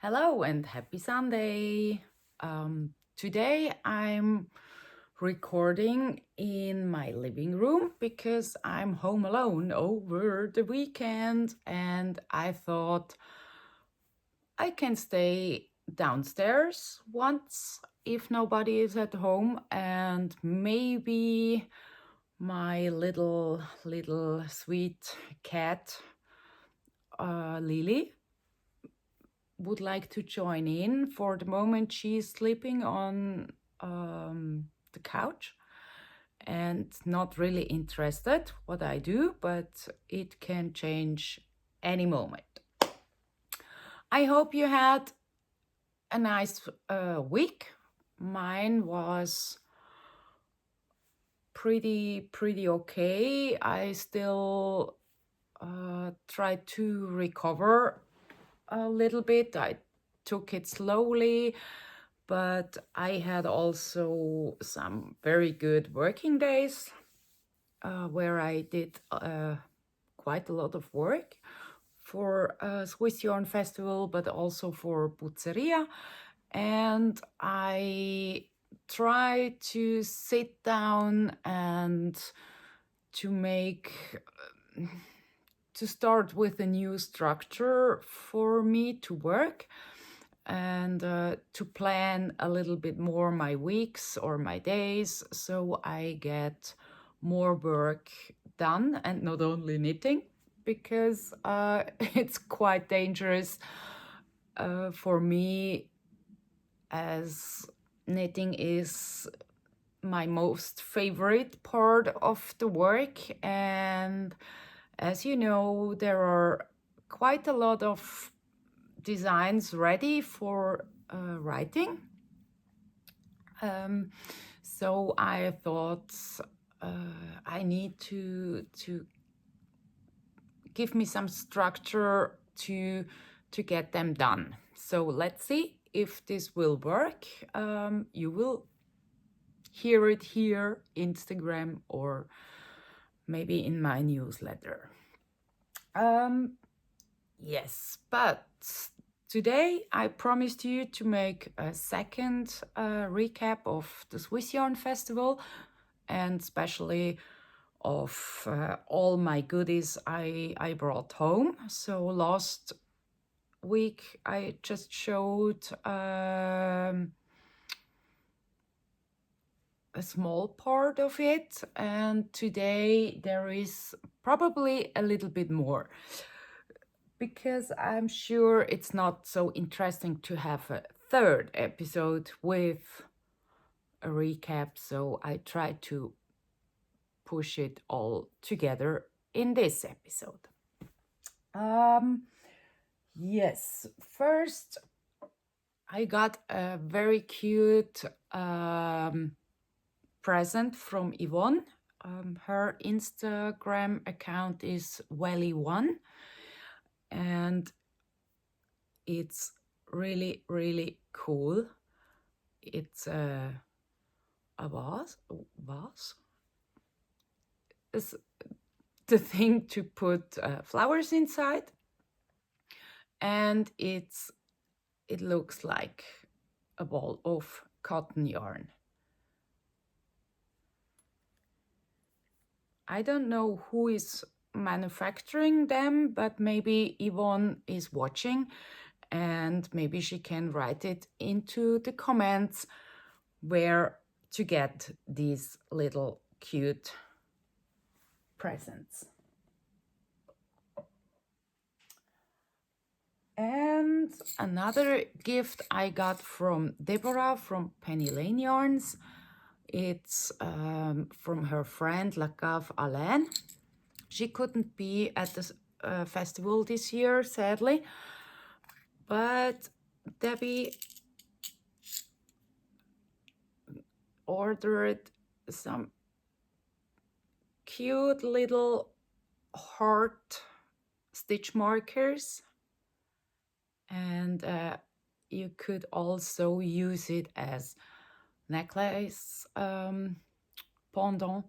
Hello and happy Sunday. Today I'm recording in my living room because I'm home alone over the weekend and I thought I can stay downstairs once if nobody is at home and maybe my little sweet cat Lily would like to join in. For the moment, she's sleeping on the couch and not really interested what I do, but it can change any moment. I hope you had a nice week. Mine was pretty okay. I still try to recover a little bit. I took it slowly, but I had also some very good working days where I did quite a lot of work for Swiss Yarn Festival, but also for Puzzeria. And I try to sit down and to make to start with a new structure for me to work and to plan a little bit more my weeks or my days so I get more work done and not only knitting because it's quite dangerous for me as knitting is my most favorite part of the work. And as you know, there are quite a lot of designs ready for writing. So I thought I need to give me some structure to get them done. So let's see if this will work. You will hear it here, Instagram, or maybe in my newsletter. Yes, but today I promised you to make a second recap of the Swiss Yarn Festival and especially of all my goodies I brought home. So last week I just showed a small part of it, and today there is probably a little bit more because I'm sure it's not so interesting to have a third episode with a recap, so I try to push it all together in this episode. Yes, first I got a very cute present from Yvonne. Her Instagram account is Welly1 and it's really cool. It's a vase. It's the thing to put flowers inside, and it looks like a ball of cotton yarn. I don't know who is manufacturing them, but maybe Yvonne is watching and maybe she can write it into the comments where to get these little cute presents. And another gift I got from Deborah from Penny Lane Yarns. It's from her friend La Cave Alain. She couldn't be at the festival this year, sadly, but Debbie ordered some cute little heart stitch markers, and you could also use it as necklace pendant,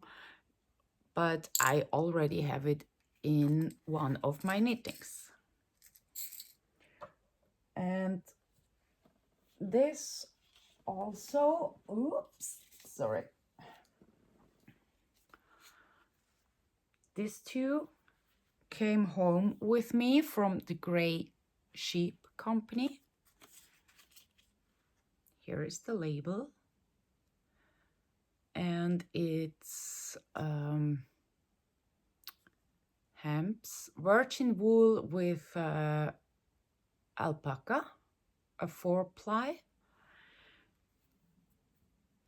but I already have it in one of my knittings. And this also, oops, sorry. These two came home with me from the Grey Sheep Company. Here is the label. And it's hemps, virgin wool with alpaca, a 4-ply.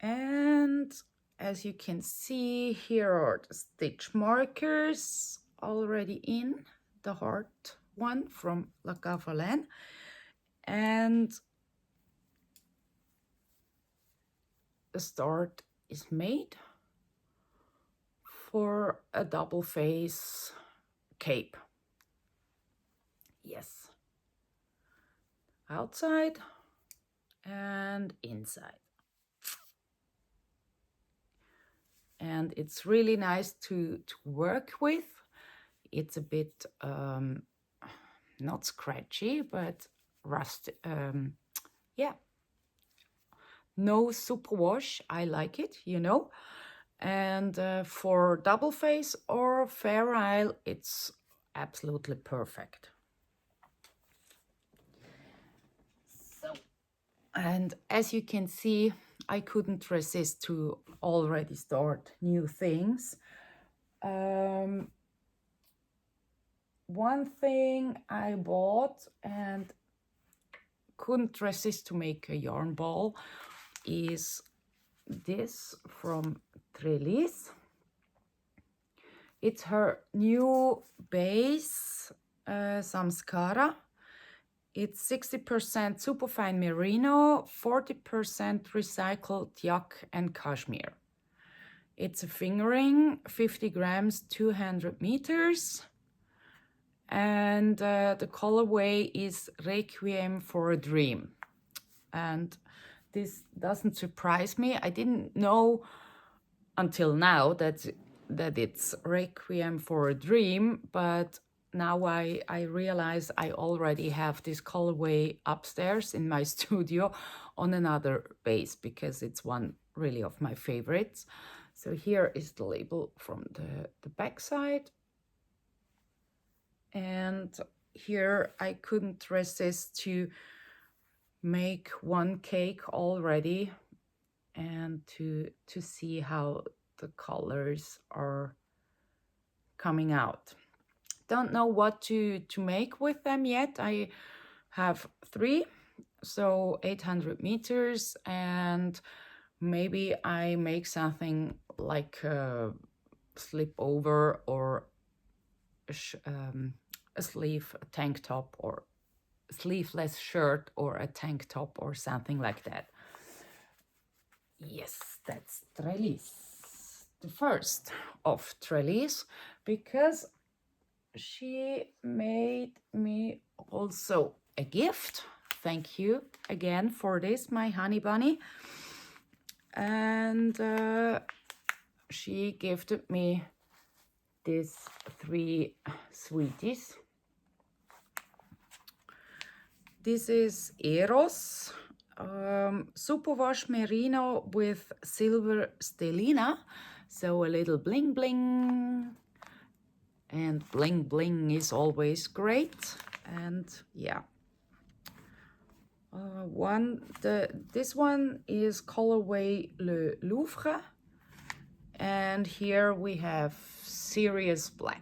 And as you can see, here are the stitch markers already in the heart one from La Gavalin. And the start is made for a double face cape. Yes. Outside and inside. And it's really nice to work with. It's a bit not scratchy, but rust. Yeah, no superwash. I like it, you know. And for double face or Fair Isle, it's absolutely perfect. So, and as you can see, I couldn't resist to already start new things. One thing I bought and couldn't resist to make a yarn ball is this from Trellis. It's her new base, Samskara. It's 60% superfine merino, 40% recycled yak and cashmere. It's a fingering, 50 grams, 200 meters. And the colorway is Requiem for a Dream. And this doesn't surprise me. I didn't know until now that it's Requiem for a Dream, but now I realize I already have this colorway upstairs in my studio on another base because it's one really of my favorites. So here is the label from the back side. And here I couldn't resist to make one cake already and to see how the colors are coming out. Don't know what to make with them yet. I have 3, so 800 meters, and maybe I make something like a slip over or a sleeve, a tank top, or a sleeveless shirt, or a tank top, or something like that. Yes, that's Trellis, the first of Trellis, because she made me also a gift. Thank you again for this, my honey bunny. And she gifted me these 3 sweeties. This is Eros, superwash merino with silver stellina, so a little bling bling, and bling bling is always great. And yeah, this one is colorway Le Louvre, and here we have Sirius Black.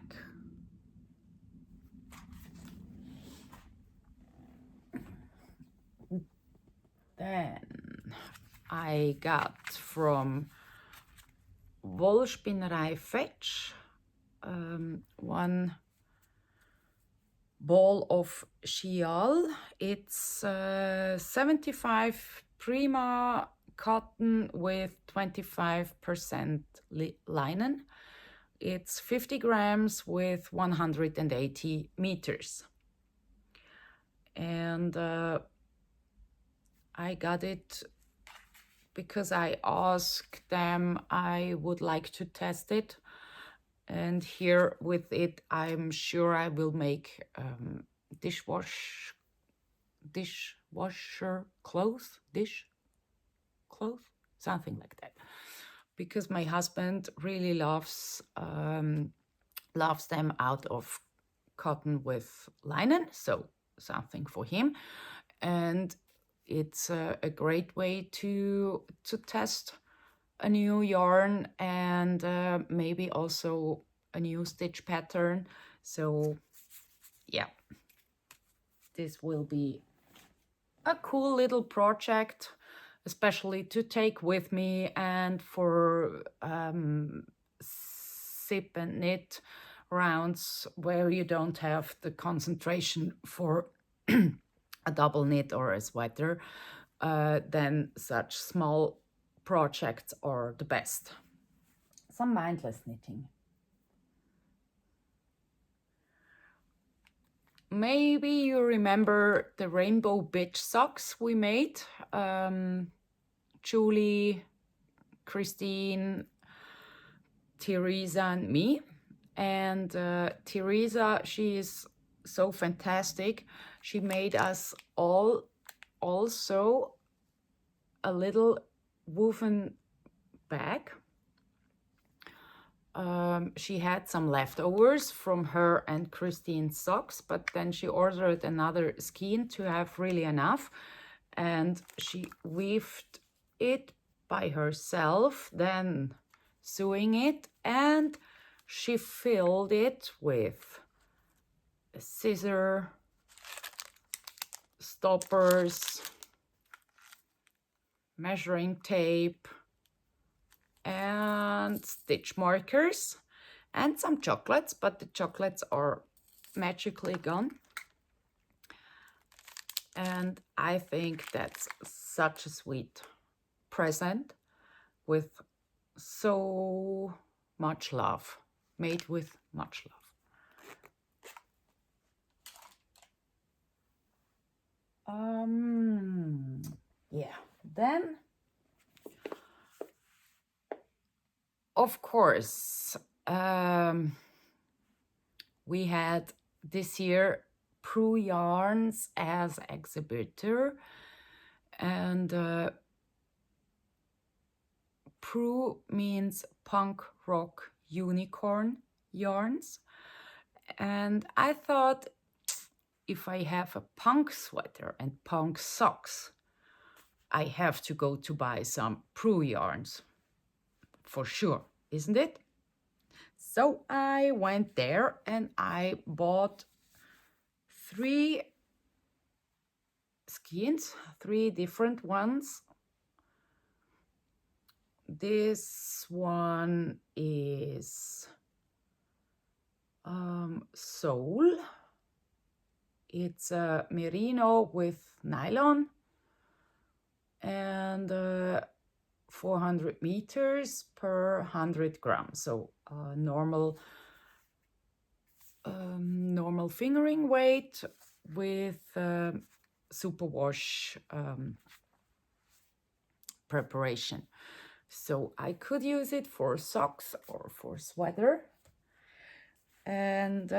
Then I got from Wollspinnerei Fetch one ball of Chial. It's 75 Prima cotton with 25% linen. It's 50 grams with 180 meters. And I got it because I asked them I would like to test it. And here with it, I'm sure I will make dishwash dishwasher clothes, something like that. Because my husband really loves them out of cotton with linen, so something for him. And it's a great way to test a new yarn and maybe also a new stitch pattern. So yeah, this will be a cool little project, especially to take with me and for sip and knit rounds where you don't have the concentration for a double knit or a sweater. Then such small projects are the best. Some mindless knitting. Maybe you remember the rainbow bitch socks we made. Julie, Christine, Teresa and me. And Teresa, she is so fantastic. She made us all also a little woven bag. She had some leftovers from her and Christine's socks, but then she ordered another skein to have really enough. And she weaved it by herself, then sewing it, and she filled it with a scissor, stoppers, measuring tape, and stitch markers, and some chocolates, but the chocolates are magically gone. And I think that's such a sweet present with so much love, made with much love. Yeah, then of course we had this year Prue Yarns as exhibitor, and Prue means punk rock unicorn yarns. And I thought, if I have a punk sweater and punk socks, I have to go to buy some Prue yarns for sure, isn't it? So I went there and I bought 3 skeins, 3 different ones. This one is sole. It's a merino with nylon, and 400 meters per 100 grams. So normal fingering weight with superwash preparation. So I could use it for socks or for sweater. And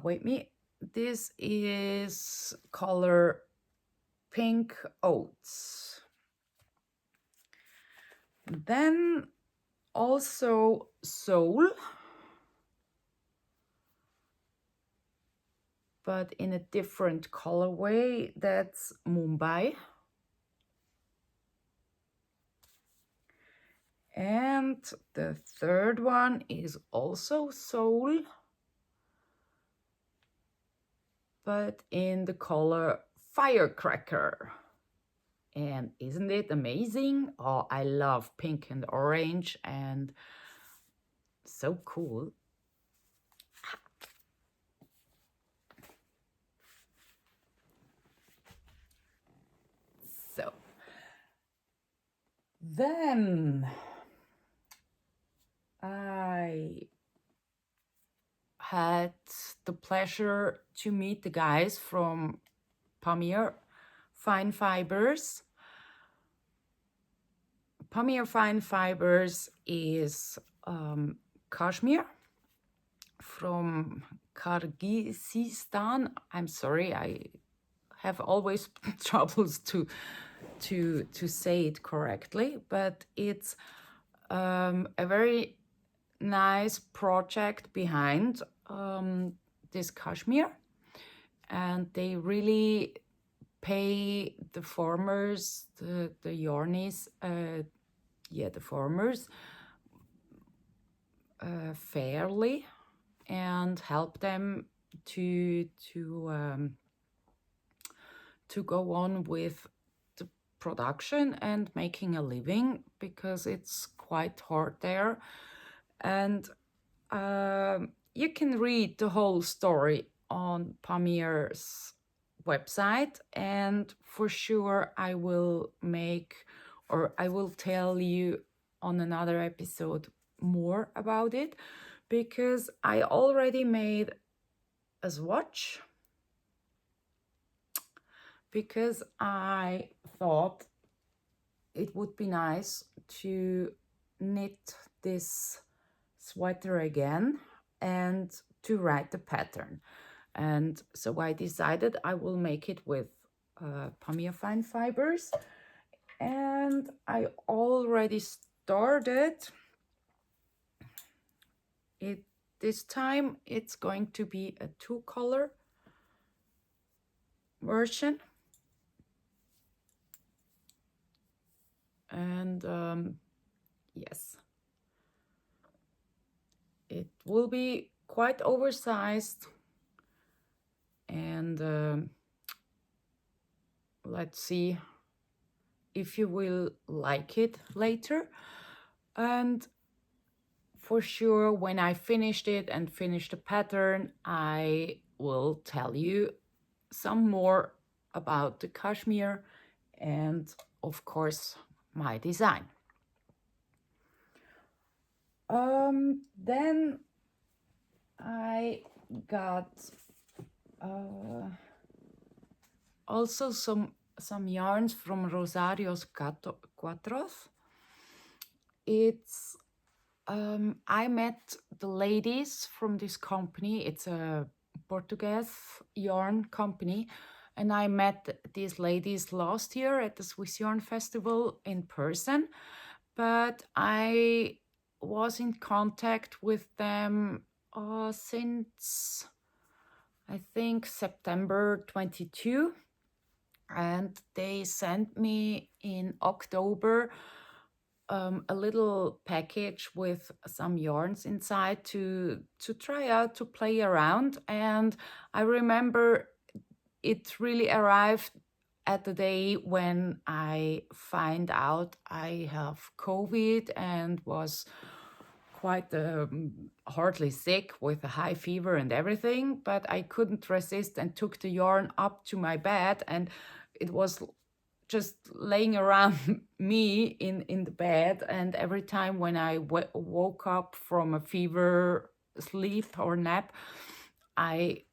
wait me, this is color Pink Oats. Then also sole, but in a different colorway. That's Mumbai. And the third one is also sole, but in the color Firecracker. And isn't it amazing? Oh, I love pink and orange, and so cool. So then I had the pleasure to meet the guys from Pamir Fine Fibers. Pamir Fine Fibers is cashmere from Kyrgyzstan. I'm sorry, I have always troubles to say it correctly, but it's a very nice project behind this cashmere, and they really pay the farmers, the yarnies, the farmers fairly, and help them to go on with the production and making a living, because it's quite hard there. And you can read the whole story on Pamir's website, and for sure I will tell you on another episode more about it, because I already made a swatch, because I thought it would be nice to knit this sweater again and to write the pattern. And so I decided I will make it with Pamir fine fibers, and I already started it. This time it's going to be a 2-color version, and yes, it will be quite oversized, and let's see if you will like it later. And for sure, when I finished it and finished the pattern, I will tell you some more about the cashmere and, of course, my design. Then I got also some yarns from Rosarios Quatros. It's I met the ladies from this company. It's a Portuguese yarn company, and I met these ladies last year at the Swiss Yarn Festival in person, but I was in contact with them since I think September 22, and they sent me in October a little package with some yarns inside to try out, to play around. And I remember it really arrived at the day when I find out I have COVID and was quite hardly sick with a high fever and everything, but I couldn't resist and took the yarn up to my bed, and it was just laying around me in the bed. And every time when I woke up from a fever sleep or nap, I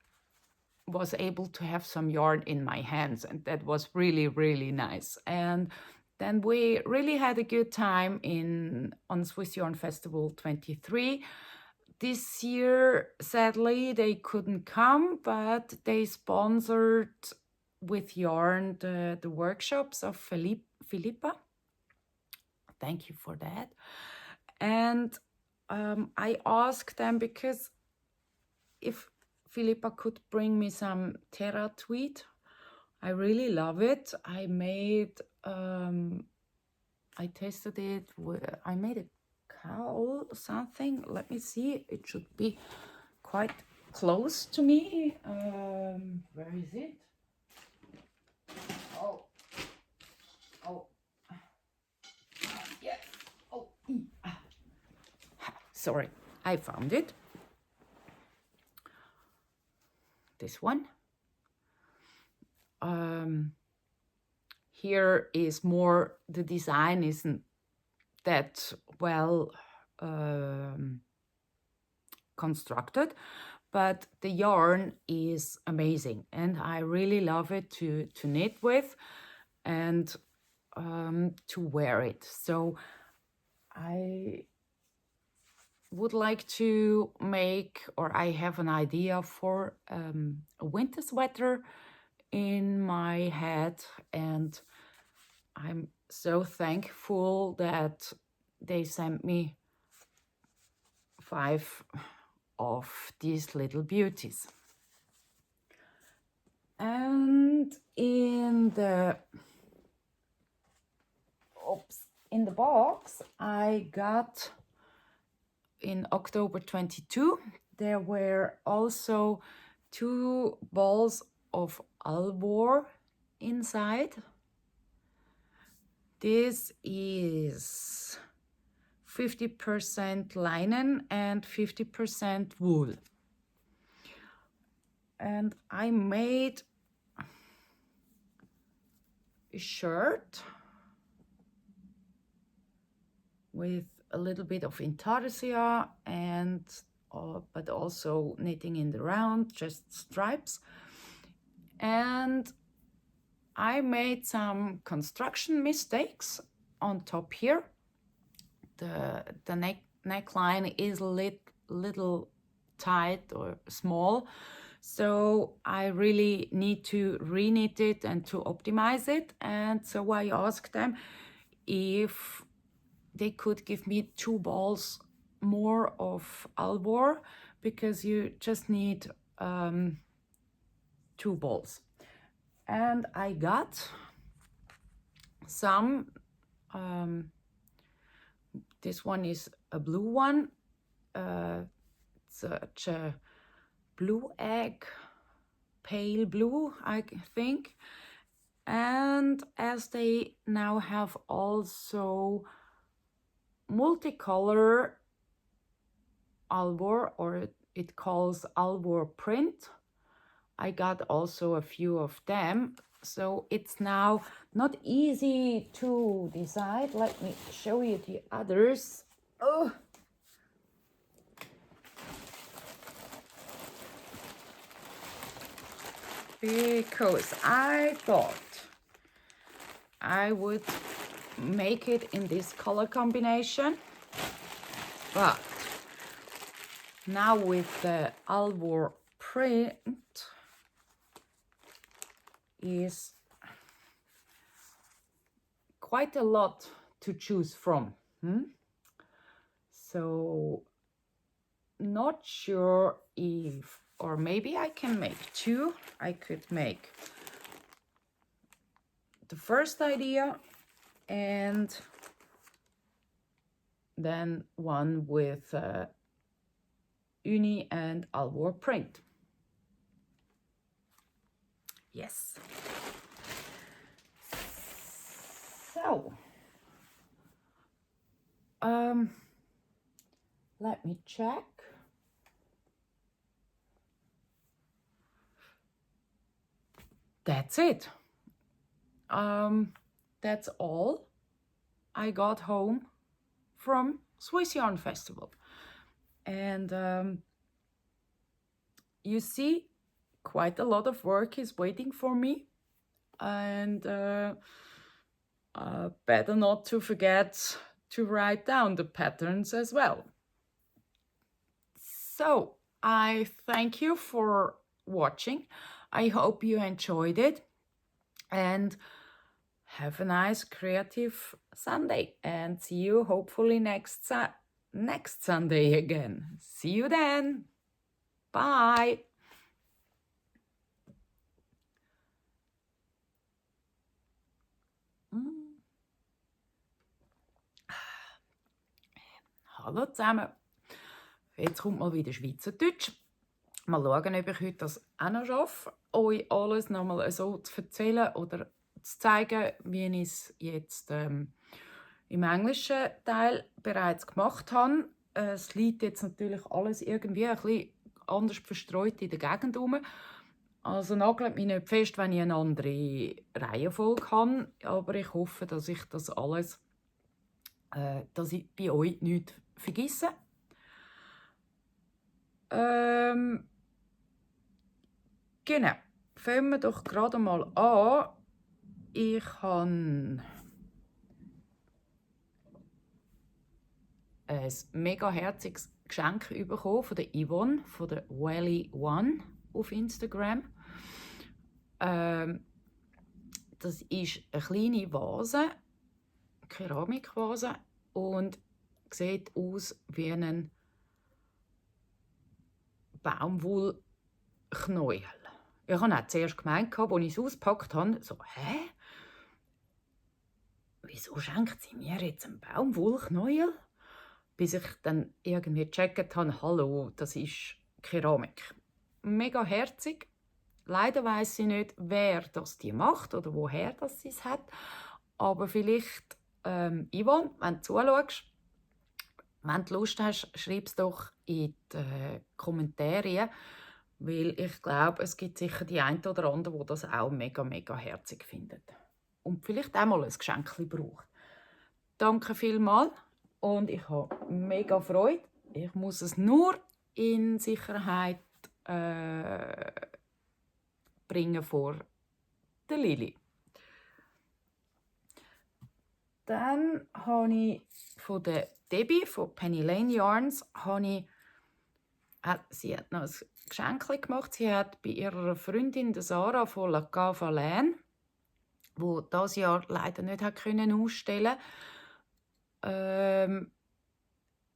was able to have some yarn in my hands, and that was really, really nice. And then we really had a good time on Swiss Yarn Festival 23. This year, sadly, they couldn't come, but they sponsored with yarn the workshops of Philippa. Thank you for that. And I asked them, because if Philippa could bring me some Terra tweed, I really love it. I made I tested it I made a cowl something. Let me see, it should be quite close to me. Where is it? Yeah. Sorry, I found it. This one. Here is more, the design isn't that well constructed, but the yarn is amazing, and I really love it to knit with and to wear it. So I would like to make, or I have an idea for a winter sweater in my head, and I'm so thankful that they sent me 5 of these little beauties. And in the box I got in October 22, there were also 2 balls of Alvor inside. This is 50% linen and 50% wool. And I made a shirt with a little bit of intarsia and but also knitting in the round, just stripes. And I made some construction mistakes on top here. The neckline is little tight or small, so I really need to re-knit it and to optimize it. And so I asked them if they could give me 2 balls more of Alvor, because you just need 2 balls. And I got some, this one is a blue one, such a blue egg, pale blue, I think. And as they now have also multicolor Alvor, or it calls Alvor print, I got also a few of them. So it's now not easy to decide. Let me show you the others. Oh, because I thought I would make it in this color combination, but now with the Alvor print is quite a lot to choose from. So not sure if, or maybe I can make 2. I could make the first idea and then one with Uni and Alvor print. Yes. So let me check. That's it. That's all I got home from Swiss Yarn Festival. And you see, quite a lot of work is waiting for me, and better not to forget to write down the patterns as well. So I thank you for watching. I hope you enjoyed it, and have a nice creative Sunday, and see you hopefully next Sunday again. See you then. Bye. Hallo zusammen. Jetzt kommt mal wieder Schweizerdeutsch. Mal schauen, ob ich heute das auch noch schaffe, euch alles nochmal so zu erzählen oder zu zeigen, wie ich es jetzt im englischen Teil bereits gemacht habe. Es liegt jetzt natürlich alles irgendwie ein bisschen anders verstreut in der Gegend herum. Also nagelt mich nicht fest, wenn ich eine andere Reihenfolge habe, aber ich hoffe, dass ich das alles, dass ich bei euch nichts vergesse. Genau, fangen wir doch gerade mal an. Ich habe ein mega herziges Geschenk bekommen von der Yvonne, von der Wally One auf Instagram. Das ist eine kleine Vase, Keramikwase, und sieht aus wie ein Baumwollknäuel. Ich habe auch zuerst gemeint, als ich es ausgepackt habe, so, hä? Wieso schenkt sie mir jetzt einen Baumwollknäuel? Bis ich dann irgendwie gecheckt habe, hallo, das ist Keramik. Mega herzig. Leider weiss ich nicht, wer das die macht oder woher das sie es hat. Aber vielleicht, Yvonne, wenn du zuschaust, wenn du Lust hast, schreib es doch in die Kommentare, weil ich glaube, es gibt sicher die einen oder anderen, die das auch mega, mega herzig finden. Und vielleicht auch mal ein Geschenk braucht. Danke vielmals und ich habe mega Freude. Ich muss es nur in Sicherheit bringen vor der Lili. Dann habe ich von der Debbie von Penny Lane Yarns sie hat noch ein Geschenk gemacht. Sie hat bei ihrer Freundin der Sarah von La Cava Lane, wo das Jahr leider nicht hat können ausstellen,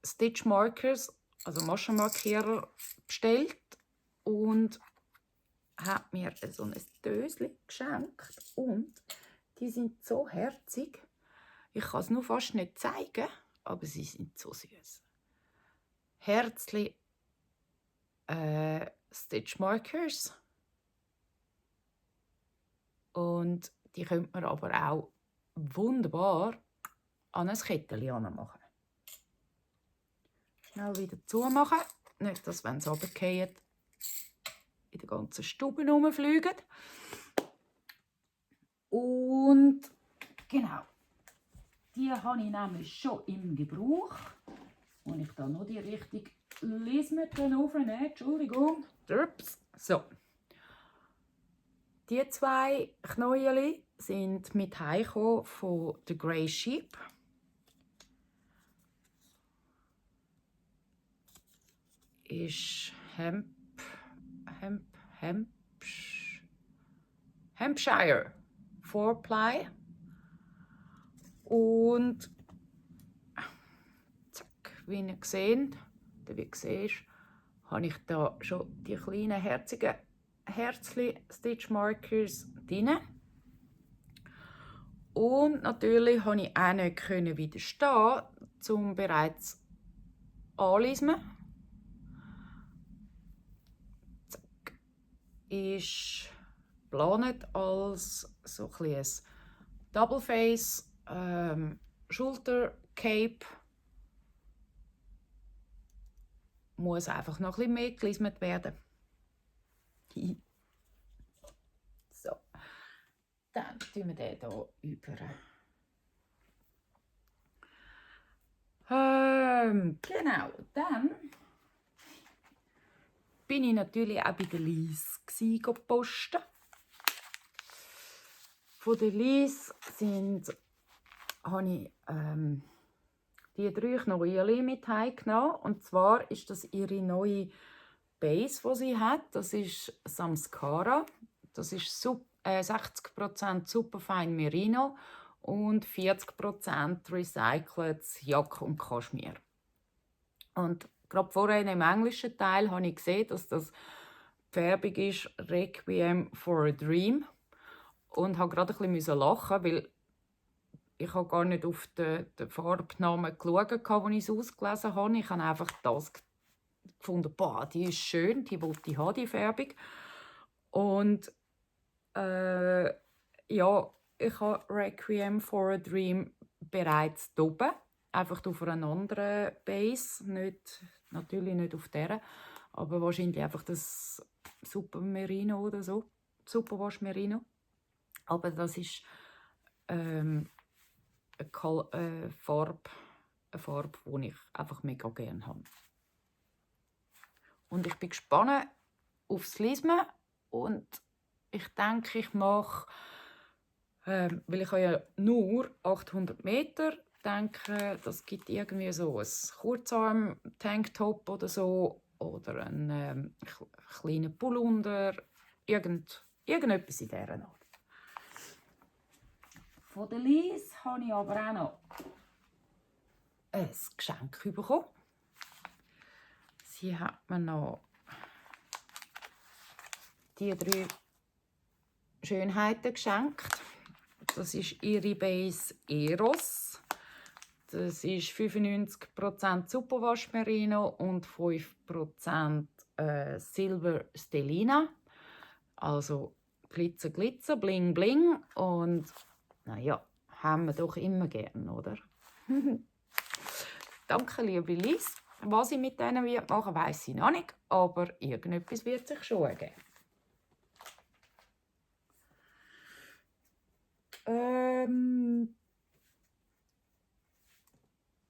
Stitch Markers, also Maschenmarkierer, bestellt und hat mir so ein Döschen geschenkt. Und die sind so herzig. Ich kann es nur fast nicht zeigen, aber sie sind so süß. Herzli Stitch Markers. Und die könnte man aber auch wunderbar an ein Kettchen machen. Schnell wieder zumachen. Nicht, dass, wenn es runterfallen, in der ganzen Stube rumfliegen. Und genau, die habe ich nämlich schon im Gebrauch. Und ich da noch die richtige Lismette aufnehmen. Entschuldigung. Ups. So. Die zwei Knäuel sind mit heimgekommen von The Grey Sheep. Ist Hampshire 4-Ply. Und zack, wie ihr seht, habe ich da schon die kleinen herzigen Herzli Stitch Markers drin. Und natürlich konnte ich auch nicht widerstehen, um bereits anzulesen. Zack. Ist geplant als so ein Double Face Schulter Cape. Muss einfach noch ein bisschen mehr gelismet werden. So, dann tun wir den hier über. Genau, dann bin ich natürlich auch bei der Lies posten. Von der Lies habe ich die 3 Knäuel mit heimgenommen. Und zwar ist das ihre neue Base, die sie hat. Das ist Samskara. Das ist 60% Superfine Merino und 40% recyceltes Jack und Kaschmir. Und gerade vorhin im englischen Teil habe ich gesehen, dass das die Färbung ist Requiem for a Dream. Und habe gerade ein bisschen lachen, weil ich habe gar nicht auf den Farbnamen geschaut, als ich es ausgelesen habe. Ich habe einfach das gefunden, boah, die ist schön, die wollte ich haben, die Färbung. Und ja, ich habe Requiem for a Dream bereits oben, einfach auf einer anderen Base, natürlich nicht auf dieser, aber wahrscheinlich einfach das Super Merino oder so, Superwash Merino. Aber das ist eine Farbe, die ich einfach mega gerne habe. Und ich bin gespannt aufs Lesen und ich denke, ich mache, weil ich habe ja nur 800 Meter, denke, das gibt irgendwie so ein Kurzarm-Tanktop oder so oder einen kleinen Pullover, irgendetwas in dieser Art. Von der Lies habe ich aber auch noch ein Geschenk bekommen. Sie hat mir noch die 3 Schönheiten geschenkt. Das ist ihre Base Eros. Das ist 95% Superwash Merino und 5% Silver Stellina. Also Glitzer, Glitzer, Bling, Bling. Und naja, haben wir doch immer gern, oder? Danke, liebe Lies. Was ich mit denen machen will, weiss ich noch nicht. Aber irgendetwas wird sich schon ergeben.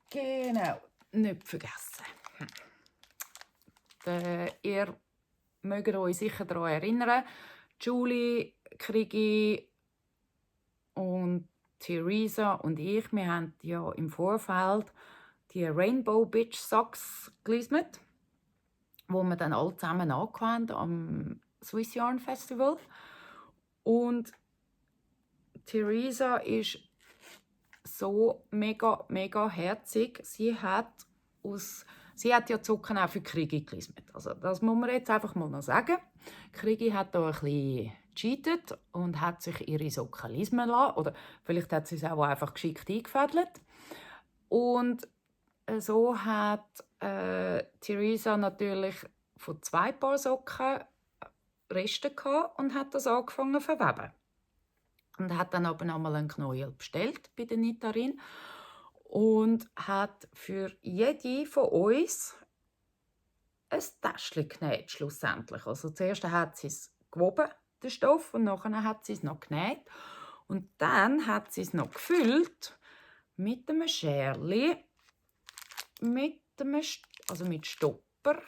Genau, nicht vergessen. Ihr mögt euch sicher daran erinnern, Julie, Krigi und Theresa und ich, wir haben ja im Vorfeld die Rainbow Bitch Socks gelistet, wo wir dann alle zusammen angewandt am Swiss Yarn Festival. Und Theresa ist so mega, mega herzig. Sie hat ja Zucken auch für Krigi gelistet. Also das muss man jetzt einfach mal noch sagen. Krigi hat da ein bisschen gecheatet und hat sich ihre Socken lismen lassen. Oder vielleicht hat sie es auch einfach geschickt eingefädelt. Und so hat Theresa natürlich von 2 Paar Socken Reste gehabt und hat das angefangen zu verweben. Und hat dann aber nochmal einen Knäuel bestellt bei der Knitterin und hat für jede von uns ein Täschchen genäht, schlussendlich. Also zuerst hat sie es gewoben, den Stoff, und nachher hat sie es noch genäht. Und dann hat sie es noch gefüllt mit einem Scherli, mit Stopper,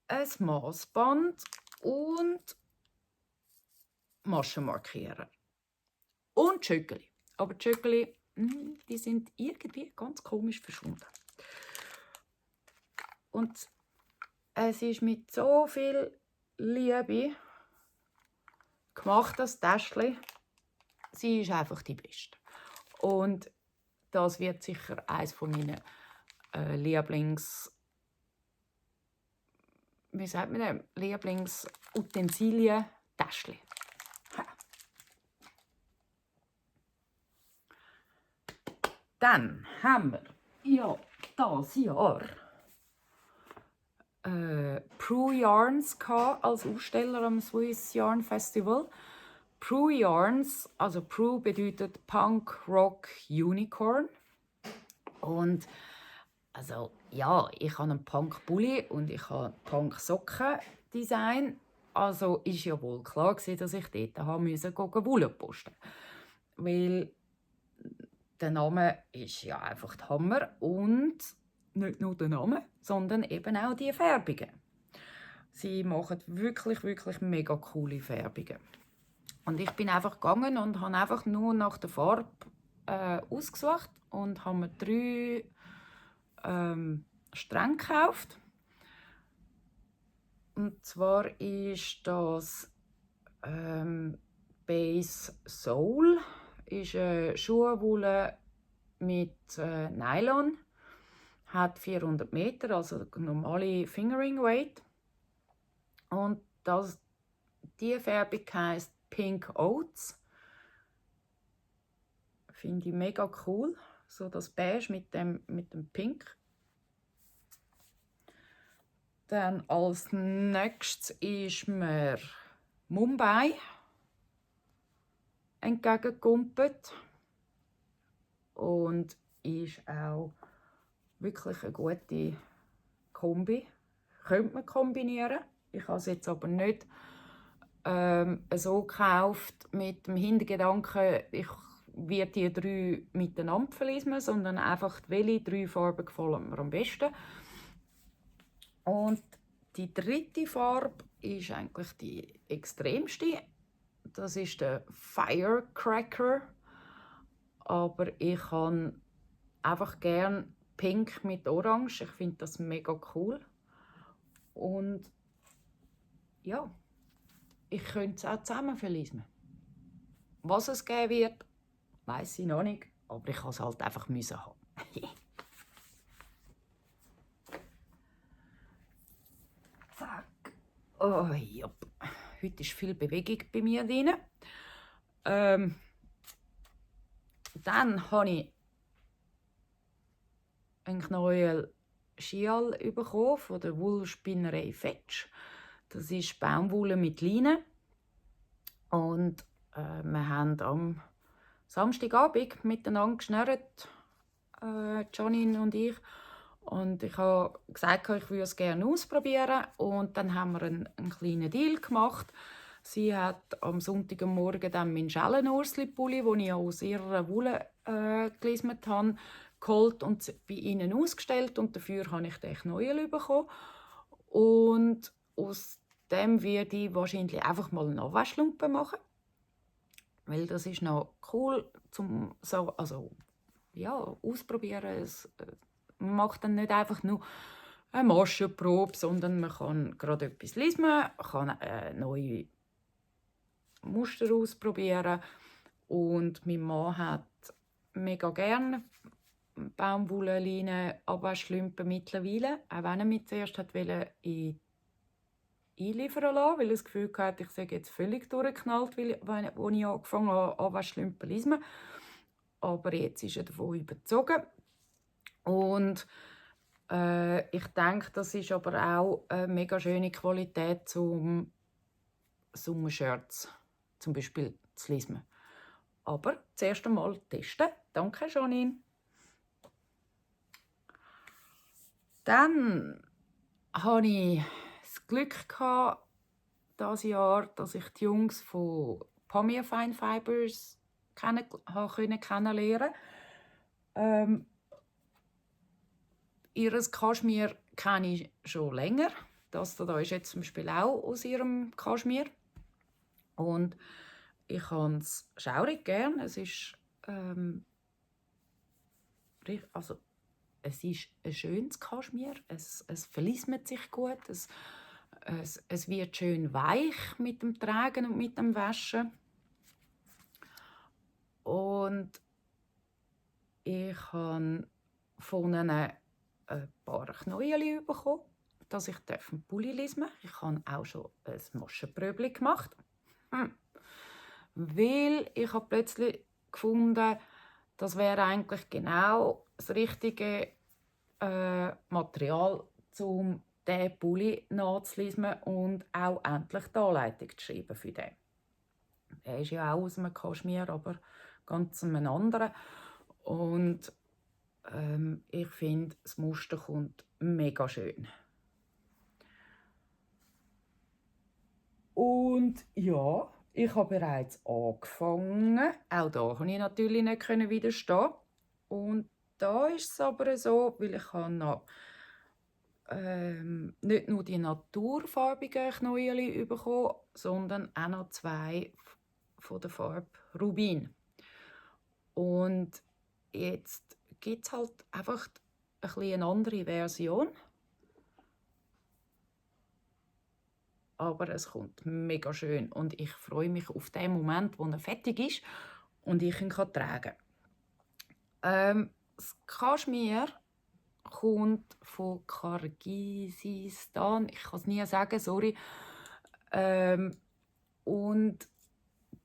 ein Maßband und Maschenmarkierer. Und Tschöckeli. Aber die Tschöckeli, die sind irgendwie ganz komisch verschwunden. Und es ist mit so viel Liebe gemacht, das Täschchen. Sie ist einfach die Beste. Und das wird sicher eines von meinen Lieblingsutensilien-Täschchen. Dann haben wir ja dieses Jahr Prue Yarns als Aussteller am Swiss Yarn Festival. Prue Yarns, also Prue bedeutet Punk Rock Unicorn. Und also ja, ich habe einen Punk Bulli und ich habe Punk Socken Design. Also ist ja wohl klar gewesen, dass ich dort Wolle posten musste. Weil der Name ist ja einfach der Hammer und nicht nur der Name, sondern eben auch die Färbungen. Sie machen wirklich, wirklich mega coole Färbungen. Und ich bin einfach gegangen und habe einfach nur nach der Farbe ausgesucht und habe mir 3 Stränge gekauft. Und zwar ist das Base Soul, ist eine Schuhwolle mit Nylon, hat 400 Meter, also normale Fingering Weight. Und die Färbung heisst Pink Oats. Finde ich mega cool, so das Beige mit dem Pink. Dann als nächstes ist mir Mumbai entgegengekommen und ist auch wirklich eine gute Kombi. Könnte man kombinieren. Ich habe es jetzt aber nicht so gekauft mit dem Hintergedanken, ich werde die 3 miteinander verlesen, sondern einfach, welche 3 Farben gefallen mir am besten. Und die 3. Farbe ist eigentlich die extremste. Das ist der Firecracker. aber ich habe einfach gern Pink mit Orange. Ich finde das mega cool. Und ja, ich könnte es auch zusammen verlesen. Was es geben wird, weiß ich noch nicht, aber ich kann es halt einfach müssen haben. Zack. Oh, ja. Heute ist viel Bewegung bei mir drin. Dann habe ich einen Knäuel Schial bekommen von der Wollspinnerei Fetsch. Das ist Baumwolle mit Leine. Und wir haben am Samstagabend miteinander geschnürt, Janine und ich. Und ich habe gesagt, ich würde es gerne ausprobieren. Und dann haben wir einen kleinen Deal gemacht. Sie hat am Sonntagmorgen dann meinen Schellenursli-Pulli, den ich aus ihrer Wolle gelismet habe, geholt und bei ihnen ausgestellt. Und dafür habe ich den Knäuel bekommen. Und aus dem werde ich wahrscheinlich einfach mal eine Abwaschlumpe machen. Weil das ist noch cool zum so, also, ja, ausprobieren. Man macht dann nicht einfach nur eine Maschenprobe, sondern man kann gerade etwas lesen, kann neue Muster ausprobieren. Und mein Mann hat mega gerne Baumwolle, Leine, Abwaschlümpen mittlerweile. Auch wenn er mich zuerst wollte einliefern lassen, weil er das Gefühl hatte, ich sei jetzt völlig durchgeknallt, als ich angefangen habe, Abwaschlümpen zu lesen. Aber jetzt ist er davon überzogen. Und ich denke, das ist aber auch eine mega schöne Qualität zum Sommershirts zum Beispiel zu lesen. Aber zuerst einmal testen. Danke, Janine. Dann hatte ich das Glück dieses Jahr, dass ich die Jungs von Pamir Fine Fibers kennenlernen konnte. Ihres Kaschmir kenne ich schon länger. Das da ist jetzt zum Beispiel auch aus ihrem Kaschmir. Und ich habe es schaurig gern. Es ist also es ist ein schönes Kaschmir. Es verlismet sich gut. Es wird schön weich mit dem Tragen und mit dem Waschen. Und ich habe von ihnen ein paar Knäuel bekommen, dass ich einen Pulli lesen darf. Ich habe auch schon ein Maschenpröbli gemacht. Weil ich habe plötzlich gefunden, das wäre eigentlich genau das richtige Material, um diesen Pulli nachzulesen und auch endlich die Anleitung zu schreiben für den. Er ist ja auch aus einem Kaschmir, aber ganz einem anderen. Und ich finde, das Muster kommt mega schön. Und ja, ich habe bereits angefangen. Auch da konnte ich natürlich nicht widerstehen. Und da ist es aber so, weil ich habe noch nicht nur die naturfarbigen Knäuel bekommen, sondern auch noch 2 von der Farbe Rubin. Und jetzt gibt es halt einfach eine andere Version. Aber es kommt mega schön und ich freue mich auf den Moment, wo er fertig ist und ich ihn tragen kann. Das Kaschmir kommt von Kirgisistan. Ich kann es nie sagen, sorry. Und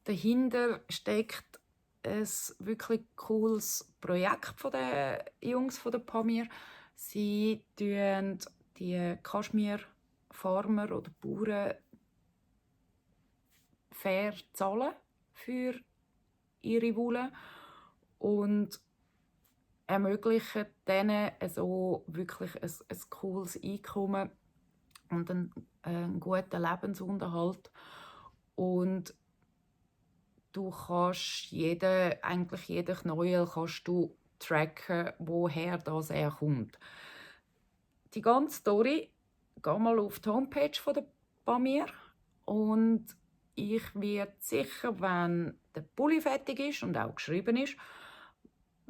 dahinter steckt ein wirklich cooles Projekt von den Jungs von der Pamir. Sie tun die Kaschmir-Farmer oder Bauern fair zahlen für ihre Wolle und ermöglichen denen so wirklich ein cooles Einkommen und einen guten Lebensunterhalt. Und du kannst eigentlich jeden Knäuel kannst du tracken, woher das kommt. Die ganze Story, geh mal auf die Homepage von der Pamir und ich werde sicher, wenn der Pulli fertig ist und auch geschrieben ist,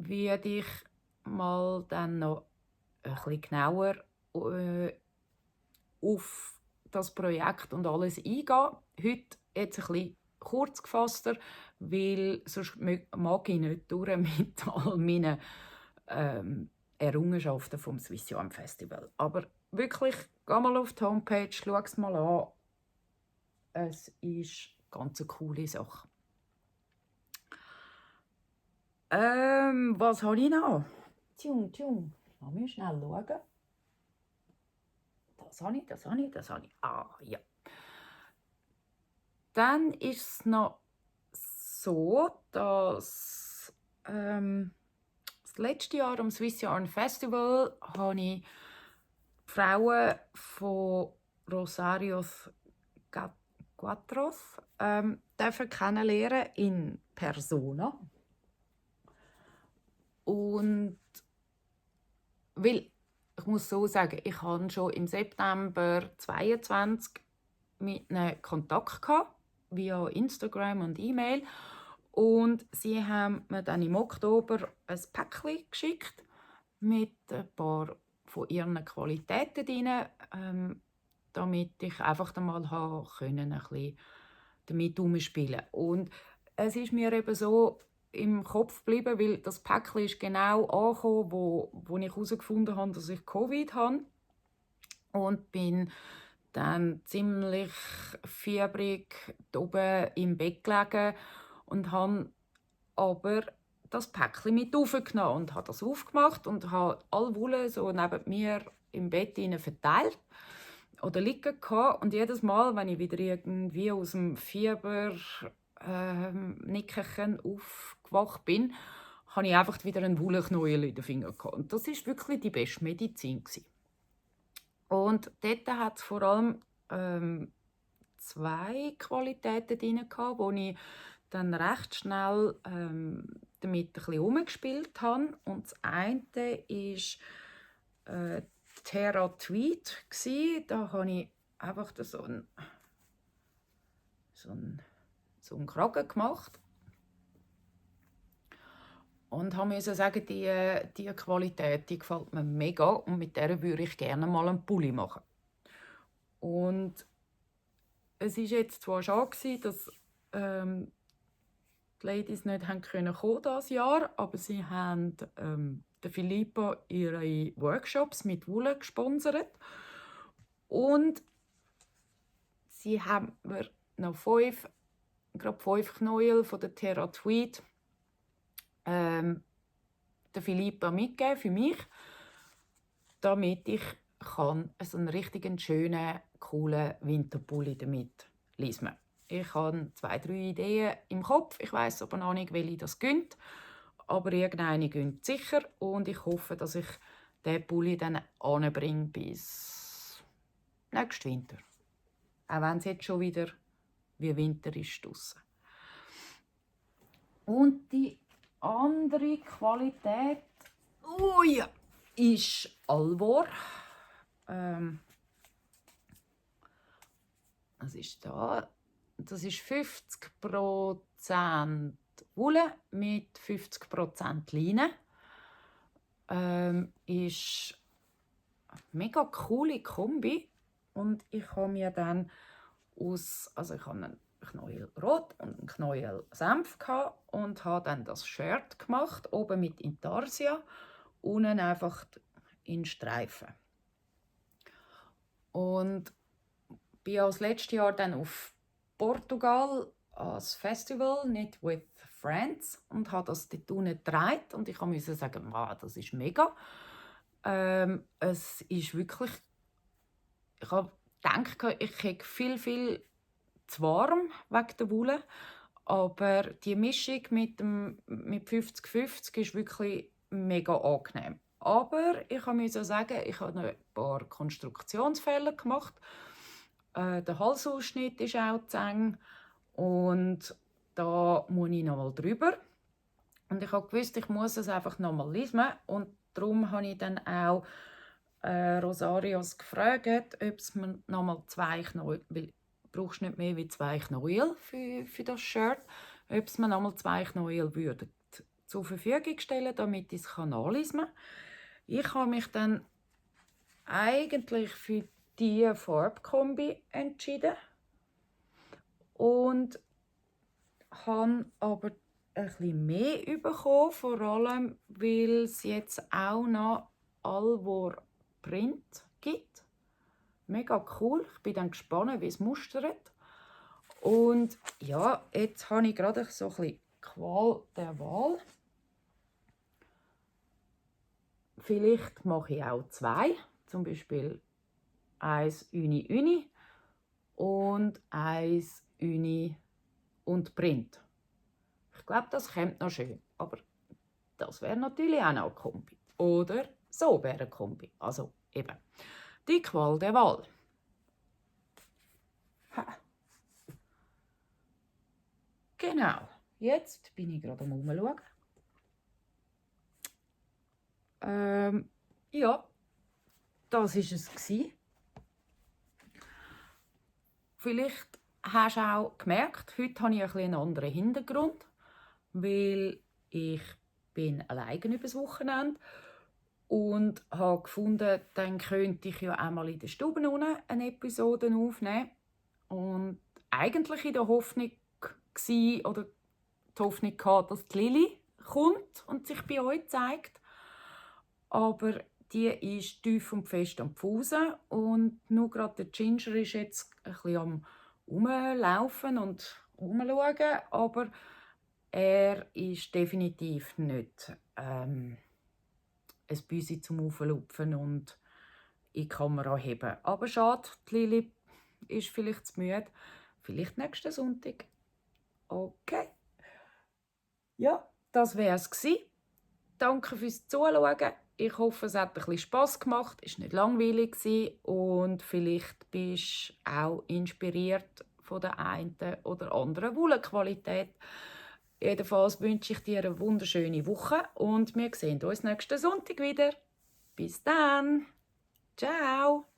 werde ich mal dann noch ein bisschen genauer auf das Projekt und alles eingehen. Heute jetzt ein bisschen kurz gefasster, weil sonst mag ich nicht durch mit all meinen Errungenschaften vom Swiss Jam Festival. Aber wirklich, geh mal auf die Homepage, schau es mal an. Es ist ganz eine coole Sache. Was habe ich noch? Lass mich schnell schauen. Das habe ich. Ah, ja. Dann ist es noch so, dass das letzte Jahr am Swiss Yarn Festival habe ich die Frauen von Rosarios Quattros dürfen kennenlernen in Persona. Und weil, ich muss so sagen, ich hatte schon im September 2022 mit ihnen Kontakt gehabt, via Instagram und E-Mail. Und sie haben mir dann im Oktober ein Päckchen geschickt mit ein paar von ihren Qualitäten drin, damit ich einfach mal ein bisschen damit herumspielen. Und es ist mir eben so im Kopf geblieben, weil das Päckchen ist genau angekommen, wo ich herausgefunden habe, dass ich Covid habe. Und bin dann ziemlich fiebrig oben im Bett gelegen und habe aber das Päckchen mit aufgenommen und habe das aufgemacht und habe alle Wolle so neben mir im Bett verteilt oder liegen gehabt. Und jedes Mal, wenn ich wieder irgendwie aus dem Fieber Nickerchen aufgewacht bin, habe ich einfach wieder einen Wollknäuel in den Fingern gehabt. Und das ist wirklich die beste Medizin gewesen. Und dort hat es vor allem 2 Qualitäten drin gehabt, wo ich dann recht schnell damit ein bisschen rumgespielt habe. Und das eine war Terra Tweed. Da habe ich einfach so einen Kragen gemacht. Und musste sagen, die Qualität die gefällt mir mega und mit der würde ich gerne mal einen Pulli machen. Und es war jetzt zwar schade, dass die Ladies nicht kommen dieses Jahr, aber sie haben der Philippa ihre Workshops mit Wolle gesponsert. Und sie haben mir noch 5 Knäuel von der Terra Tweed der Philippa mitgeben für mich, damit ich so einen richtig schönen, coolen Winterpulli damit lesen kann. Ich habe 2, 3 Ideen im Kopf. Ich weiss aber noch nicht, welche das gönnt. Aber irgendeine gönnt sicher. Und ich hoffe, dass ich diesen Pulli dann anbringe bis nächsten Winter. Auch wenn es jetzt schon wieder wie Winter ist draussen. Und die andere Qualität ist Alvor. Was ist da? Das ist 50% Wolle mit 50% Leine. Ist eine mega coole Kombi. Und ich habe mir dann ich habe einen Knäuel Rot und einen Knäuel Senf und habe dann das Shirt gemacht, oben mit Intarsia, unten einfach in Streifen. Und bin als letztes Jahr dann auf Portugal als Festival Knit with Friends und habe das dort unten getragen und ich musste sagen, wow, das ist mega. Es ist wirklich, ich habe gedacht, ich hätte viel zu warm wegen der Wolle, aber die Mischung mit 50-50 ist wirklich mega angenehm. Aber ich musste sagen, ich habe noch ein paar Konstruktionsfehler gemacht. Der Halsausschnitt ist auch zu eng und da muss ich noch mal drüber. Und ich habe gewusst, ich muss es einfach noch mal lesen und darum habe ich dann auch Rosarios gefragt, ob es mir noch mal 2 Knäuel, weil du brauchst nicht mehr wie 2 Knäuel für das Shirt, ob es mir noch mal 2 Knäuel würden zur Verfügung stellen, damit ich es nachlesen kann. Ich habe mich dann eigentlich für diese Farbkombi entschieden und habe aber ein bisschen mehr bekommen, vor allem, weil es jetzt auch noch Alvor Print gibt. Mega cool. Ich bin dann gespannt, wie es mustert. Und ja, jetzt habe ich gerade so ein bisschen Qual der Wahl. Vielleicht mache ich auch 2, zum Beispiel eins Uni Uni und eins Uni und Print. Ich glaube, das kommt noch schön, aber das wäre natürlich auch noch eine Kombi. Oder so wäre eine Kombi. Also eben, die Qual der Wahl. Ha. Genau, jetzt bin ich gerade am Umschauen. Ja, das war es. Vielleicht hast du auch gemerkt, heute habe ich einen anderen Hintergrund, weil ich bin alleine übers Wochenende und habe gefunden, dann könnte ich ja einmal in der Stube unten eine Episode aufnehmen. Und eigentlich in der Hoffnung oder die Hoffnung gehabt, dass die Lili kommt und sich bei euch zeigt. Aber die ist tief und fest am Pfusen und nur gerade der Ginger ist jetzt ein bisschen am Rumlaufen und Rumschauen, aber er ist definitiv nicht ein Büsi zum Auflupfen und in die Kamera heben. Aber schade, die Lili ist vielleicht zu müde. Vielleicht nächsten Sonntag. Okay. Ja, das wäre es gewesen. Danke fürs Zuschauen. Ich hoffe, es hat ein bisschen Spass gemacht. Es war nicht langweilig und vielleicht bist du auch inspiriert von der einen oder anderen Wollenqualität. Jedenfalls wünsche ich dir eine wunderschöne Woche und wir sehen uns nächsten Sonntag wieder. Bis dann. Ciao.